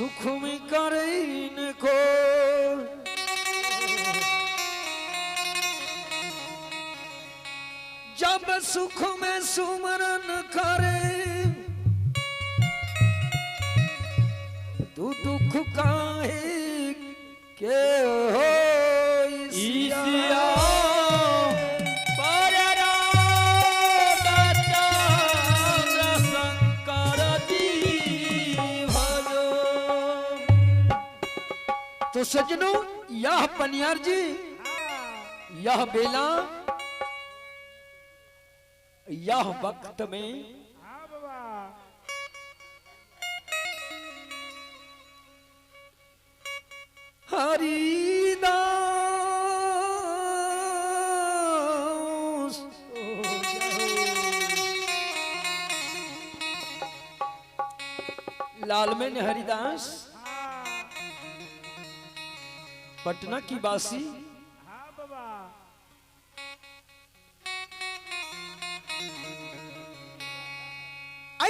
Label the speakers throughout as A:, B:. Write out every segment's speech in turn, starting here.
A: सुख में करे को जब सुख में सुमरन करे तू दुख काहे के हो
B: ईसिया पर रामचंद्र शंकर जी भजो।
A: तो सज्जनों, यह पनियार जी, यह बेला, यह वक्त में हरिदास लाल में हरिदास पटना की बासी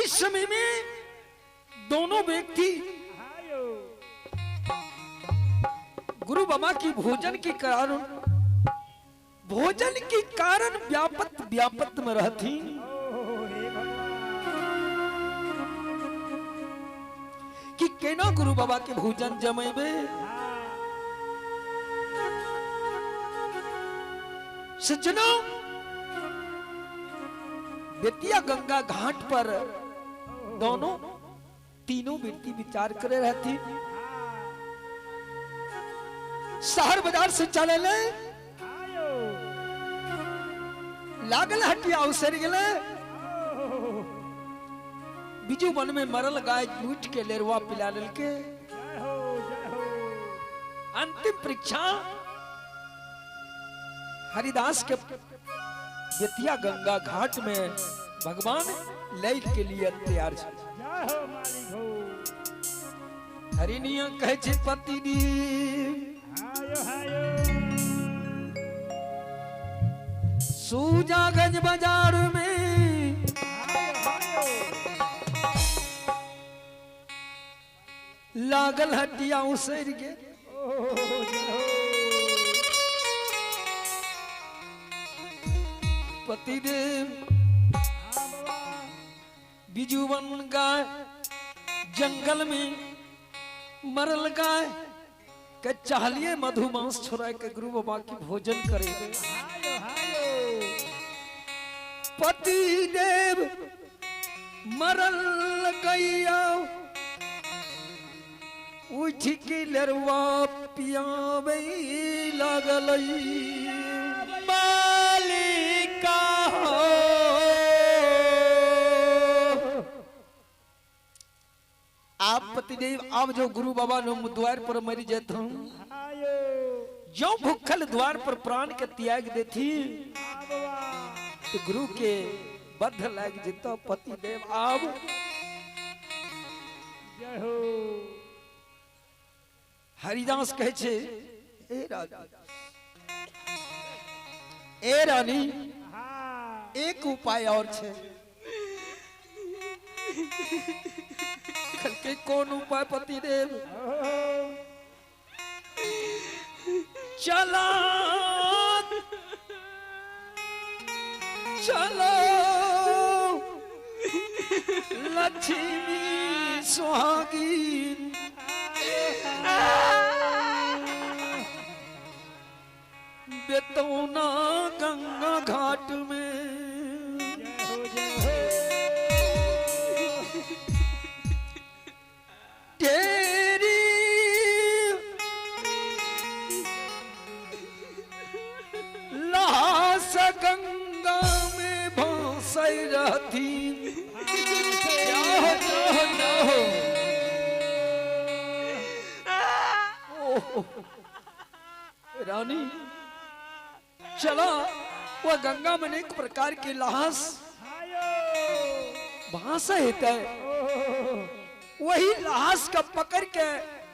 A: इस समय में दोनों व्यक्ति गुरु बाबा की भोजन के कारण, भोजन के कारण व्यापत व्यापत में रहती कि केना गुरु बाबा के भोजन जमेबे। सज्जनों, बेतिया गंगा घाट पर दोनों तीनों व्यक्ति विचार करे रहती। शहर बाजार से चले ले लागल हटिया उसर गले बिजू वन में मरल गाय लूट के लेरवा पिला के अंतिम परीक्षा हरिदास के बेतिया गंगा घाट में भगवान लय के लिए तैयार छे। हरिनिया कहे छे पति दी सूजागंज बाजार में लागल हटिया उसर के पतिदेव बिजुवन गाय जंगल में मरल गाय के चाहलिए मधुमांस छोड़ा के गुरु बाबा की भोजन करे। पतिदेव मरल गैया उठ के लरवा पियावे लागल
B: मालिका हो।
A: आप पतिदेव आप जो गुरु बाबा नो द्वार पर मरी जात हूं, जो भूखल द्वार पर प्राण के त्याग देती तो गुरु के बद्ध लाग जेतो। पतिदेव आप हरिदास कहे छे ए राजा ए रानी एक उपाय और छे। के कौन उपाय पतिदेव? चला चलो लक्ष्मी सुहागीन बेतौना गंगा घाट में तेरी लाश गंगा में भासई रहती। जाओ जाओ जाओ रानी चला। वह गंगा में एक प्रकार की लाश भाषा होता है, वही लाश का पकड़ के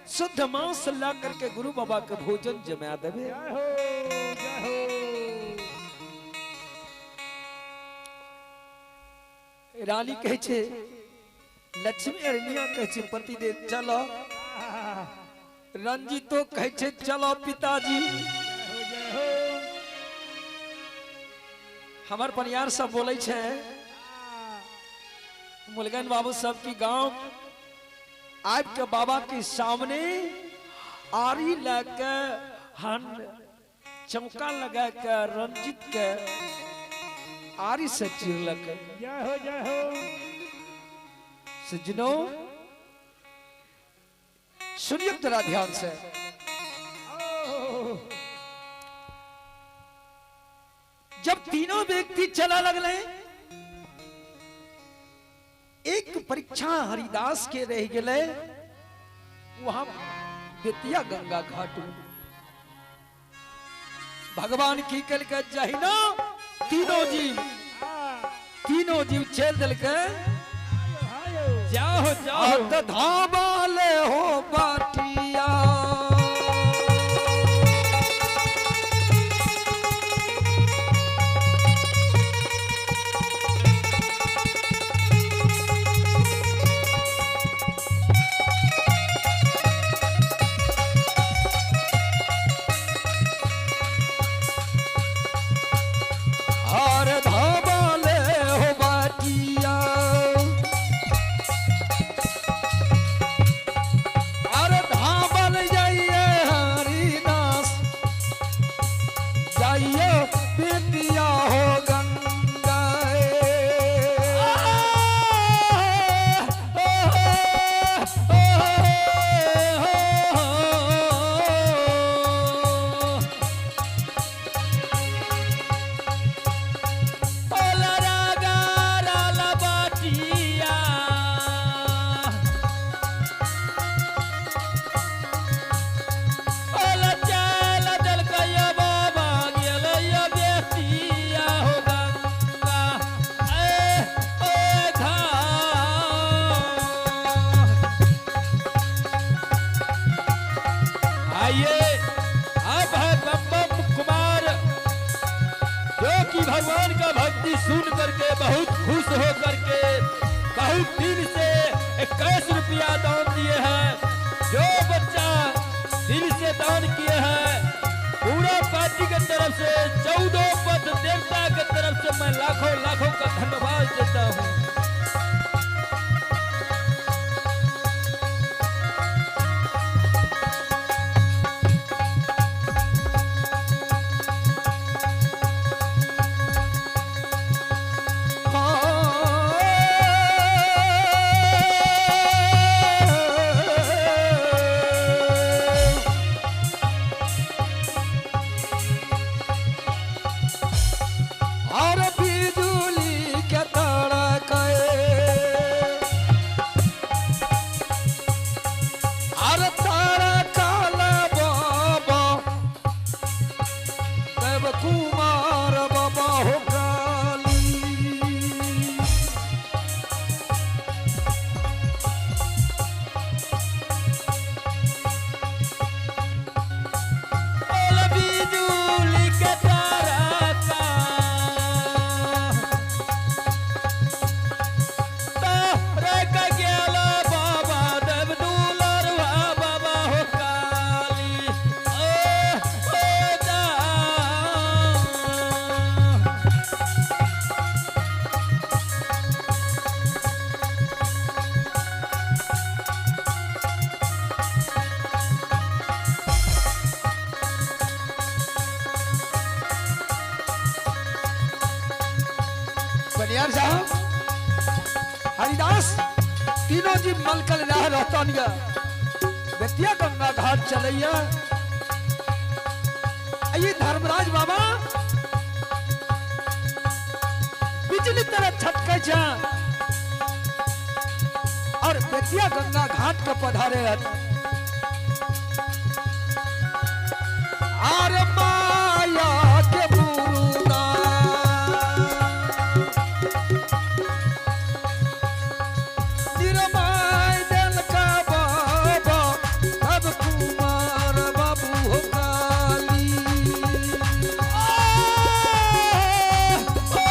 A: शुद्ध मांस ला करके गुरु बाबा के भोजन जमा देवे। रानी कहे छे लक्ष्मी अरनिया कहे छे पति देव चलो। रंजीतो कहै छै चलो पिताजी। हमर परिवार सब बोलै छै मुलगन बाबू सब की गांव आबि के बाबा के सामने आरी लए के हन चौका लगा के रंजीत के आरी से चिरलक।
C: जय हो जय हो।
A: सज्जनों सुनिए जरा ध्यान से। जब तीनों व्यक्ति चला लगले, एक परीक्षा हरिदास के रह गए वहां बेतिया गंगा घाट में। भगवान की कल के जहिना तीनों जीव चल दिल के
B: जाओ जाओ
A: धामाले हो बाटिया। हर धामाले हो बाटिया, हर धामल जाइए हरिदास, जाइए बेतिया हो गंगा।
B: आइए अब है बम बम कुमार, जो कि भगवान का भक्ति सुन करके बहुत खुश हो करके बहुत दिल से 21 रुपया दान दिए हैं। जो बच्चा दिल से दान किए हैं पूरा पार्टी के तरफ से 14 पद देवता के तरफ से मैं लाखों लाखों का धन्यवाद देता हूँ।
A: और बिजुली के तड़के, और तड़कल बाबा देव कुमार बाबा हो काली।
B: बिजुली के तारका तारक गेल बाबा देव दुलरवा बाबा हो काली। ओ ओ दा
A: बनियार साहब हरिदास तीनों जी मलकल राह रहतन ग बेतिया गंगा घाट चलैया। ये धर्मराज बाबा बिजली तरह छटकै छै और बेतिया गंगा घाट के पधारे हन। आर माया के मुरुदा निरमाय दल का बाबा तब कुमार बाबू हो काली।
B: ओ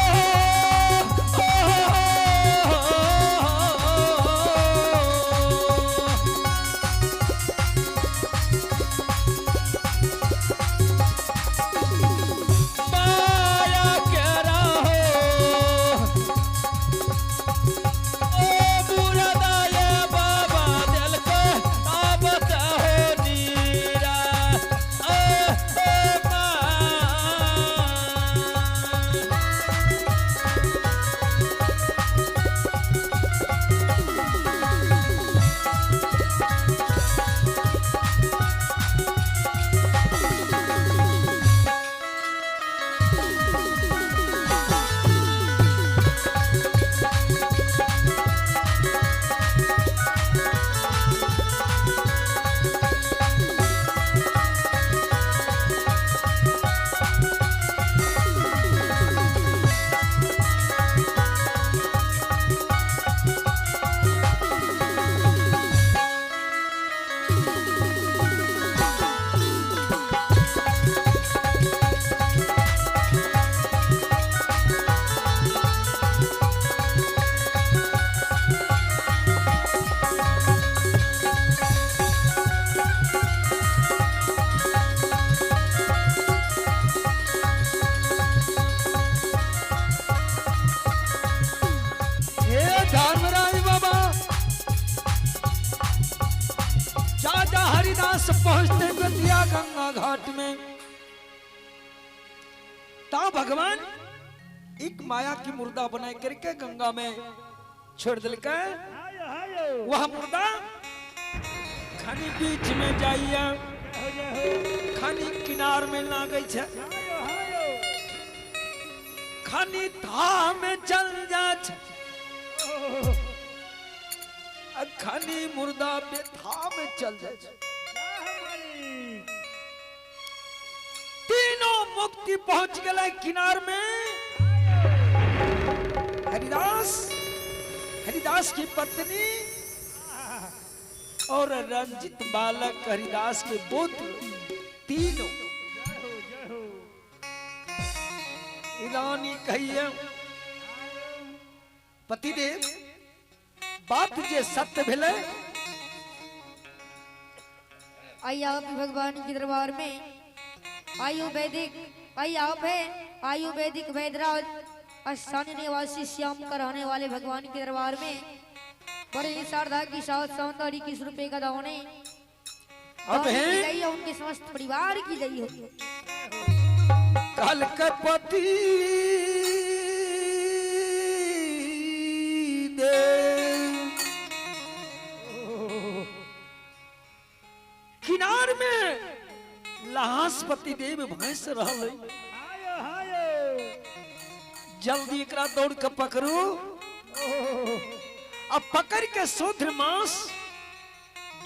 A: हरिदास पहुंचते बेतिया गंगा घाट में, ता भगवान एक माया की मुर्दा बनाए करके गंगा में छोड़ दिलका। वह मुर्दा खानी बीच में जाइए, खानी किनार में ना गई छे, खानी था में चल जा, खानी मुर्दा बेथा में चल जा। तीनों मुक्ति पहुंच गए किनार में। हरिदास, हरिदास की पत्नी और रंजित बालक हरिदास के पुत्र तीनों। रानी कहिए पतिदेव बात जे सत्य भेले।
C: आई आप भगवान के दरबार में आयुर्वेदिक, आई आप है आयुर्वेदिक वैद्यराज स्थानीय निवासी श्याम का रहने वाले भगवान के दरबार में बड़े ही श्रद्धा की साथ 721 रुपए का दाने
A: अब है
C: उनके समस्त परिवार की जय हो।
A: कल कपति किनार में लहासपति देव भैंस रहल, जल्दी एकरा दौड़ के पकड़ू। अब पकड़ के शुद्ध मांस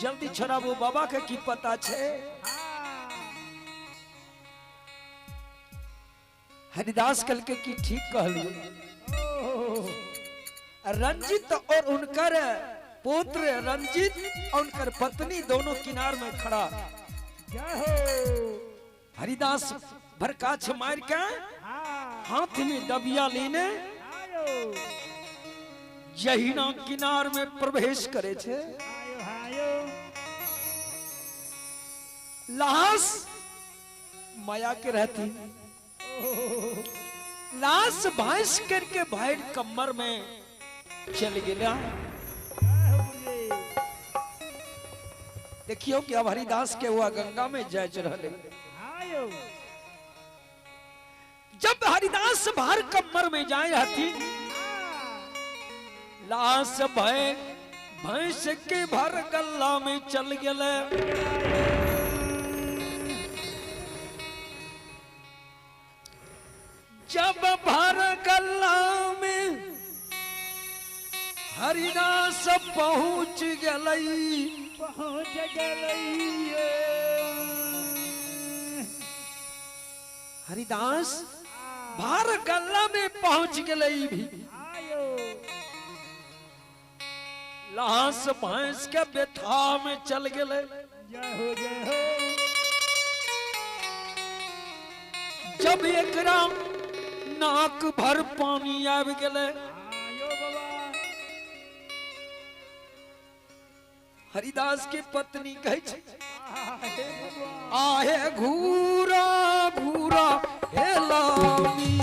A: जल्दी छोड़ाबू, बाबा के की पता छे। हरिदास कल के की ठीक कहलिए। रंजित और उनकर पुत्र रंजित और उनकर पत्नी दोनों किनार में खड़ा। हरिदास भरकाछ मार के हाथ में दबिया लेने जहिना किनार में प्रवेश करे छे, लाश माया के रहती, लाश भैंस करके भाई कमर में चल गया। देखियो कि अब हरिदास के हुआ गंगा में जायज रहे। जब हरिदास बाहर कमर में जाए रहती, लाश भय भैंस के भर गल्ला में चल गए। जब भर गल्ला में हरिदास पहुंच गई,
D: पहुंच गई
A: हरिदास भर गल्ला में पहुंच गई भी, लाश भैंस के बेथा में चल गए। जब एकरा नाक भर पानी आबि गेलै, हरिदास के पत्नी कहै छै, आहे घूरा घूरा हेलामी।